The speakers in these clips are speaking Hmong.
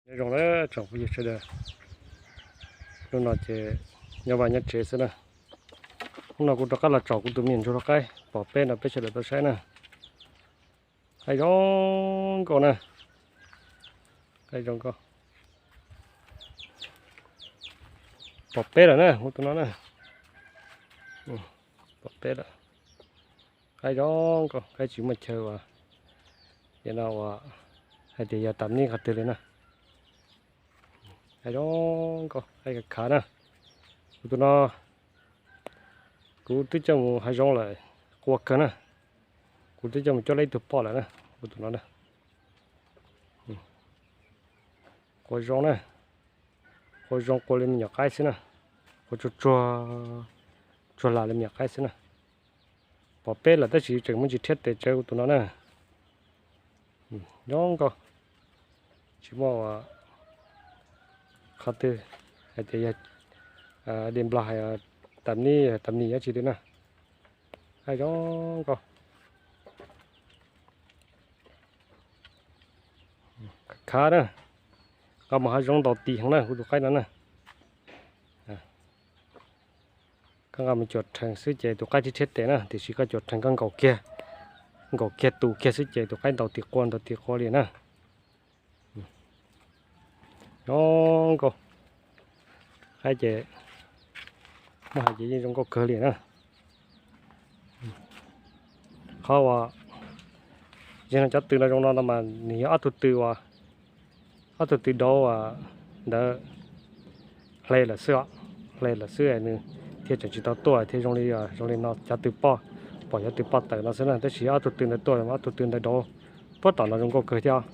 Nyob zoo na tsoom phooj ywg sawv daws, hnub no ces nyob vaj nyob tsev xwb na. Hnub no kuv rov qab los tsom kuv tus me nyuam ntsuag lau qaib, pom peb no peb sawv daws tau saib na. Qaib zoo nkauj na, qaib zoo nkauj. Pom peb lawm na, kuv tus no na, pom peb lawm. Qaib zoo nkauj, qaib tsis muaj chaw uas, no uas hais tias yog tam nib qhov twg li na. Qaib zoo nkauj, qaib khav khav na. Kuv tus no kuv twb coj mus hav zoov lawm, qua kawg na. Kuv twb coj mus cuab lab ib tug poj lawm na, kuv tus no na. Qua zoo na, qua zoo qua li me nyuam qaib xwb na, qua tsuag tsuag, tsuag lam li me nyuam qaib xwb na. Pom peb lawm tab sis tseem muaj ntsis rhiab tes tsawv kuv tus no na. Zoo nkauj, tsis muaj qhov twg hais tias yog di nplog hais tam nib tam nis dab tsi li na. Qaib zoo nkauj, khav khav na. Nqa mus hav zoov ntaus tis heev na kuv tus qaib no na. Koj nqa mus cuam rhees xwb ces tus qaib rhiab rhiab tes na, tiam sis koj cuam rhees koj nkaum kiag, nkaum kiag tus kiag xwb ces tus qaib ntaus tis qua ntaus tis qua li na. Zoo nkauj, qaib ces muab hais ces yeej zoo nkauj kawg li na. Qhov uas yog no cov tw no zoo no no mas nws yog ob tug tw uas, ob tug tw dauv ntawd hle lawm xwb os, hle lawm xwb nws thiaj tseem tsis tau tuaj thiaj zoo li, zoo li no cov tw poj, pom cov tw poj tawm no xwb na, tab sis ob tug tw ntawd tuaj, ob tug tw ntawd dauv puag tom no zoo nkauj kawg thiab.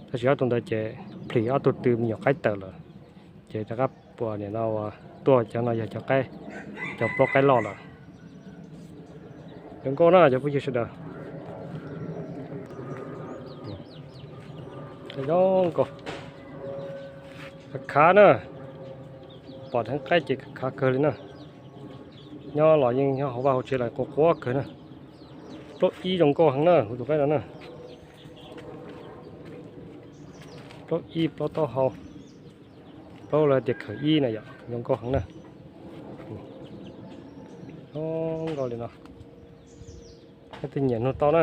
Tab sis ob tug ntawd ces plhis ob tug tw me nyuam qaib tawm lawm, ces rov qab ua nim no tuaj cov no yog cov qaib, cov plaub qaib loj lawm. Zoo nkauj na cov phooj ywg sawv daws. Zoo nkauj, khav khav na, pom dheev qaib ces khav khav kawg li na. Nyob los yeej nyob hauv vaj hauv tsev los quav quav kawg na. Plaub ib zoo nkauj heev na, kuv tus qaib no na. Plaub ib plaub taub hau, plaub lawv tias khawm ib na yom, zoo nkauj heev na. Zoo nkauj li no. Leej twg nyiam nug tau na,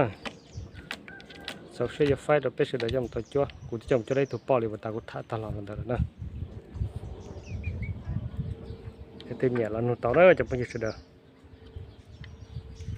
xaus siab yuav faib rau peb sawv daws coj mus tau cuab, kuv twb coj mus cuab lab ib tug poj li uas tas kuv tham tag los ntawd lawm na. Leej twg nyiam los nug tau na cov phooj ywg sawv daws.